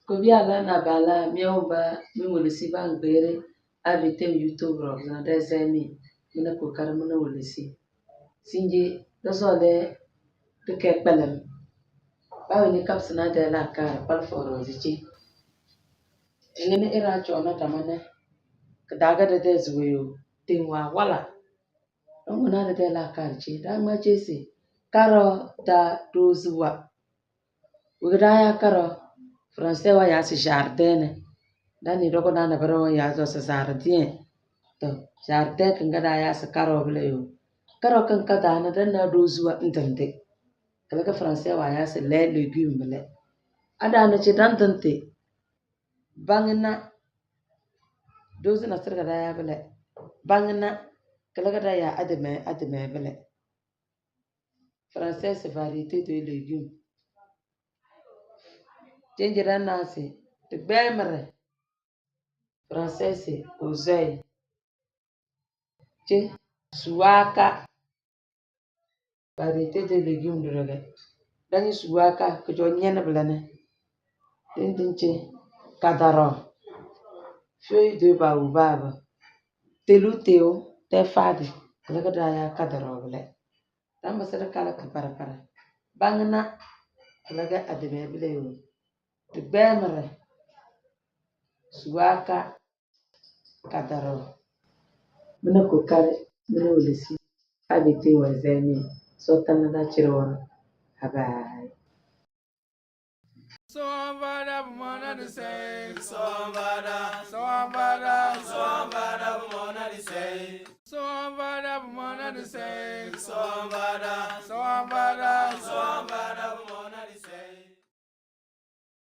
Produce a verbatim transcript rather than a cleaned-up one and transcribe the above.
Ko biala na bala miawu ba mi wolesi ba ngbeere a bi tem YouTube ro na de zemi mina kokari mina wolesi. Sinji dozole dike kpelem. Bawe ni kapsina de la kar pal foro zichi. Ngene ira chona tamane. Kadaga de de zuweyo. Tingwa wala. Ngona de de la kar chi. Da ma chesi. Karo da dozuwa. Wigi daa yaa karo, Français wa yaa si jardin ni. Dani doko na na bere wa yaa zo si jardin. To, jardin kinga daa yaa si karo bile yo. Karo kinga daa na dan na dozuwa ntente. Kala ka Français wa yaa si les légumes bile. Ada na ci dan ntente. Bangina. Dozu na sirga daa yaa bile. Bangina. Kala ka daa yaa ademe, ademe bile. Français, c'est variété de légumes. Jenjera nasi, digbɛɛmɛrɛ. Français, c'est oseille. Je, suwaka. Variété de légumes dɔrɔgɛ. Dani suwaka, kejɔ nyɛn bilɛnɛ. Dindin je, kadarɔ. Feuille de baobab. Telu teo, tɛ fadi. Kala ka daa yaa kadarɔ bilɛ. Dama sidi kala ka parapara. Bangina. Kala ka ademe bile yo. Digbɛɛmɛrɛ. Suwaka. Kadarɔ. Mina kokari. Mina wolesi. A bi te wa zemi. So tana da cire wani. Abayi.